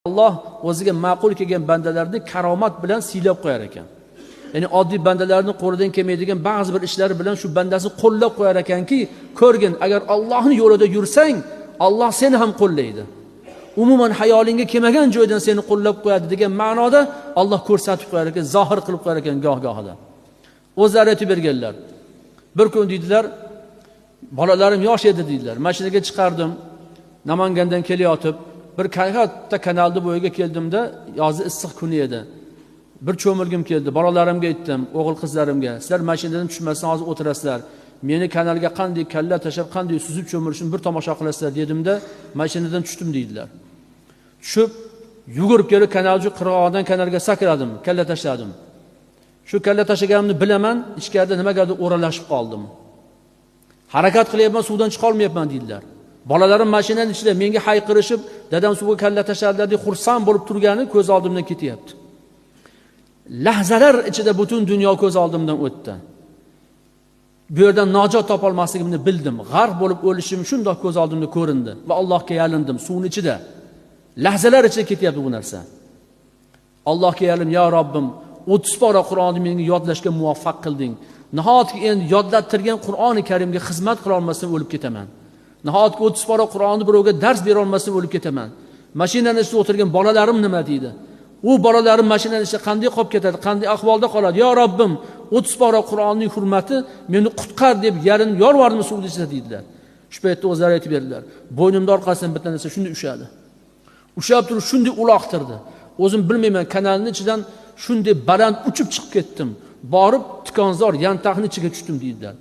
Alloh o'ziga ma'qul kelgan bandalarni karomat bilan siylab qo'yar ekan. Ya'ni oddiy bandalarni qo'lidan kelmaydigan ba'zi bir ishlari bilan shu bandasini qo'llab qo'yar ekanki, ko'rgin, agar Allohning yo'lida yursang, Alloh seni ham qo'llaydi. Umuman hayolingga kelmagan joydan seni qo'llab qo'yadi degan ma'noda Alloh ko'rsatib qo'yar ekan, zohir qilib qo'yar ekan goh-gohida. O'zlari aytib berganlar. Bir kun deydilar, bolalarim yosh edi deydilar. Mashinaga chiqardim. Namangandan kelayotib, bir katta kanalni bo'yiga keldimda, yozi issiq kuni edi. Bir cho'milgim keldi. Bolalarimga aytdim, o'g'il qizlarimga, sizlar mashinadan tushmasdan hozir o'tirasizlar. Meni kanalga qanday kalla tashlab, qanday suzib cho'milishimni bir tomosha qilasizlar dedimda, mashinadan tushdim deydilar. Tushib, yugurib kelib kanalchi qirg'og'idan kanalga sakradim, kalla tashladim. Shu kalla tashlaganimni bilaman, ichkarida nimagadir o'ralashib qoldim. Harakat qilyapman, suvdan chiqa olmayapman deydilar. Bolalarim mashinaning ichida menga hayqirishib, dadam suvga kalla tashladilar deb xursand bo'lib turgani ko'z oldimdan ketyapti. Lahzalar ichida butun dunyo ko'z oldimdan o'tdi. Bu yerdan najot topa olmasligimni bildim. G'arq bo'lib o'lishim shundoq ko'z oldimda ko'rindi va Allohga yalindim suvning ichida. Lahzalar ichida ketyapti bu narsa. Allohga yalindim, ya Robbim, 30 pora Qur'onni menga yodlashga muvaffaq qilding. Nahotki endi yodlattirgan Qur'oni Karimga xizmat qila olmasam o'lib ketaman. Nahotki 30 pora Qur'onni birovga dars bera olmasam o'lib ketaman. Mashinani ichida o'tirgan bolalarim nima deydi? U bolalarim mashinani ichida qanday qolib ketadi, qanday ahvolda qoladi? Ya Robbim, 30 pora Qur'onning hurmati meni qutqar deb yalinib yolvordim suvni ichida deydilar. Shu paytda o'zlari aytib berdilar. Bo'ynimda orqasidan bitta narsa shunday ushadi. Ushlab turib shunday uloqtirdi. O'zim bilmayman, kanalning ichidan shunday baland uchib chiqib ketdim. Borib tikonzor yantaqning ichiga tushdim deydilar.